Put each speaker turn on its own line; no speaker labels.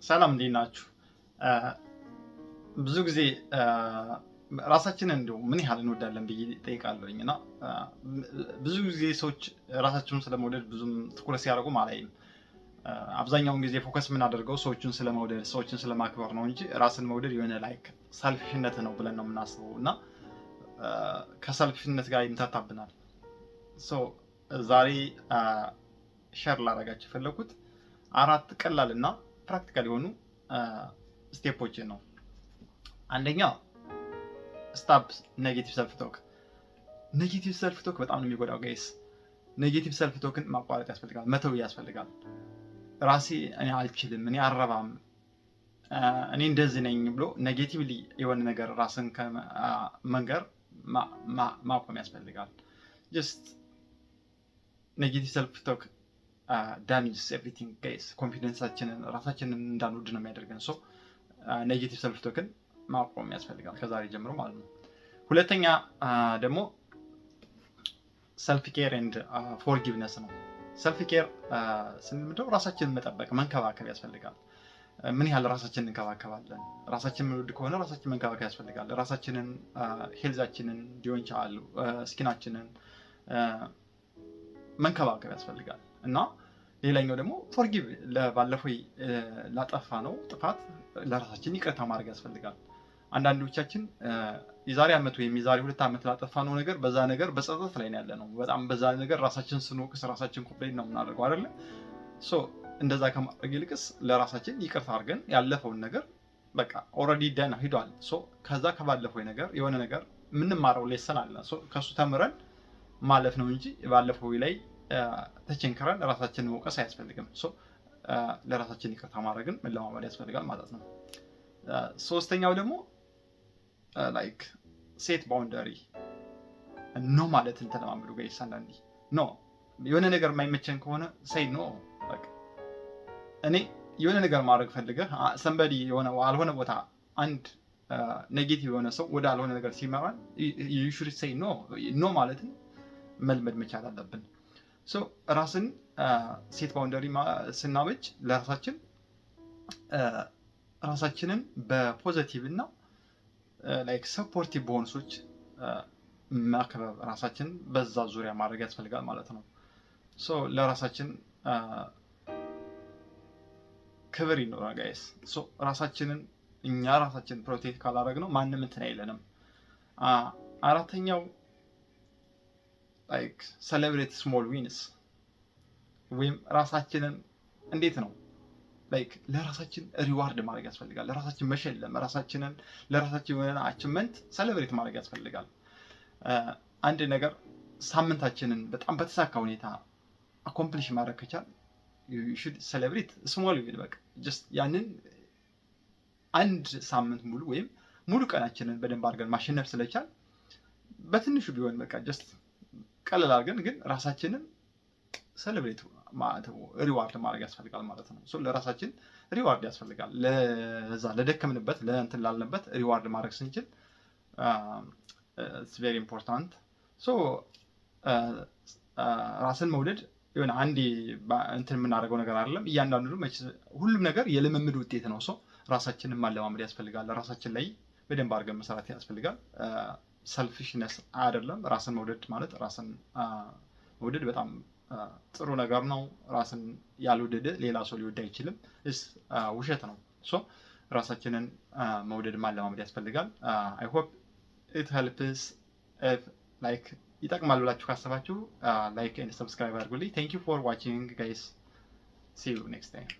ሰላም፣ እንዴት ናችሁ? ብዙ ጊዜ ራሳችንን እንዲሁ ምን ያህል እንወዳለን ብዬ እጠይቃለሁኝ። እና ብዙ ጊዜ ሰዎች ራሳቸውን ስለመውደድ ብዙም ትኩረት ሲያደርጉም አላይም። አብዛኛውን ጊዜ focus የምናደርገው ሰዎችን ስለመውደድ፣ ሰዎችን ስለማክበር ነው እንጂ ራስን መውደድ የሆነ like selfish ነት ነው ብለን ነው የምናስበው እና ከ selfish ነት ጋር ይምታታብናል። So ዛሬ share ላደርጋችሁ የፈለኩት አራት ቀላል እና practical የሆኑ step ኦችን ነው። አንደኛ፣ stop negative self talk። Negative self talk በጣም ነው የሚጎዳው guys። Negative self talk ን ማቋረጥ ያስፈልጋል፣ መተው ያስፈልጋል። ራሴ እኔ አልችልም፣ እኔ አልረባም፣ እኔ እንደዚህ ነኝ ብሎ negatively የሆነ ነገር ራስን መንገር ማቆም ያስፈልጋል። Just negative self talk damages everything, guys። Confidence ኣችንን፣ ራሳችንን እንዳንወድ ነው የሚያደርገን። So negative self talk ን ማቆም ያስፈልጋል ከዛሬ ጀምሮ ማለት ነው። ሁለተኛ ደግሞ self care and forgiveness ነው። Self care ስንል ምንድነው? ራሳችንን መጠበቅ፣ መንከባከብ ያስፈልጋል። ምን ያህል ራሳችንን እንከባከባለን? ራሳችንን የምንወድ ከሆነ ራሳችንን መንከባከብ ያስፈልጋል። ራሳችንን፣ health ኣችንን ሊሆን ይችላል፣ skin ኣችንን መንከባከብ ያስፈልጋል። እና ሌላኛው ደግሞ forgive፣ ባለፈው ላጠፋነው ጥፋት ለራሳችን ይቅርታ ማድረግ ያስፈልጋል። አንዳንዶቻችን የዛሬ ዓመት ወይም የዛሬ 2 ዓመት ላጠፋነው ነገር በዛ ነገር በጸጸት ላይ ነው ያለነው። በጣም በዛ ነገር ራሳችን ስንወቅስ፣ ራሳችን complain ነው የምናደርገው፣ አይደለ? So እንደዛ ከማድረግ ይልቅስ ለራሳችን ይቅርታ አድርገን ያለፈውን ነገር በቃ already done ሂዷል። So ከዛ ከባለፈው ነገር የሆነ ነገር የምንማረው lesson አለ። ከሱ ተምረን ማለፍ ነው እንጂ ባለፈው ላይ ተቸንክረን ራሳችንን መውቀስ አያስፈልግም። ለራሳችን ይቅርታ ማድረግን መለማመድ ያስፈልጋል ማለት ነው። ሶስተኛው ደግሞ like set boundary፣ no ማለትን ተለማመዱ guys። አንዳንዴ no፣ የሆነ ነገር የማይመቸን ከሆነ say no። እኔ የሆነ ነገር ማድረግ ፈልገህ somebody የሆነ አልሆነ ቦታ አንድ negative የሆነ ሰው ወደ አልሆነ ነገር ሲመራን you should say no። No ማለትን መልመድ መቻል አለብን። So ራስን set boundary ስናበጅ ለራሳችን ራሳችንን በ positive እና like supportive በሆኑ ሰዎች ማክበብ፣ ራሳችንን በዛ ዙሪያ ማድረግ ያስፈልጋል ማለት ነው። So ለራሳችን ክብር ይኖራል guys። So ራሳችንን እኛ ራሳችንን protect ካላደረግነው ማንም እንትን አይለንም። አራተኛው like celebrate small wins ወይም ራሳችንን እንዴት ነው like ለራሳችን reward ማድረግ ያስፈልጋል። ለራሳችን መሸለም፣ ራሳችንን ለራሳችን የሆነ achievement celebrate ማድረግ ያስፈልጋል። አንድ ነገር ሳምንታችንን በጣም በተሳካ ሁኔታ accomplish ማድረግ ከቻል should celebrate small win። በቃ just ያንን አንድ ሳምንት ሙሉ ወይም ሙሉ ቀናችንን በደንብ አድርገን ማሸነፍ ስለቻል በትንሹ ቢሆን በቃ just ቀለል አድርገን ግን ራሳችንን celebrate፣ reward ማድረግ ያስፈልጋል ማለት ነው። ለራሳችን reward ያስፈልጋል። ለዛ ለደከምንበት፣ ለእንትን ላልንበት reward ማድረግ ስንችል very important። ራስን መውደድ የሆነ አንዴ እንትን የምናደርገው ነገር አይደለም። እያንዳንዱ ሁሉም ነገር የልምምድ ውጤት ነው። So ራሳችንን ማለማመድ ያስፈልጋል። ራሳችን ላይ በደንብ አድርገን መስራት ያስፈልጋል። Selfishness አይደለም። ራስን መውደድ ማለት፣ ራስን መውደድ በጣም ጥሩ ነገር ነው። ራስን ያልወደደ ሌላ ሰው ሊወድ አይችልም። እስ ውሸት ነው። So ራሳችንን መውደድ ማለማመድ ያስፈልጋል። I hope it helps። Like ይጠቅማል ብላችሁ ካሰባችሁ like and subscribe አድርጉልኝ። Thank you for watching, guys። See you next time።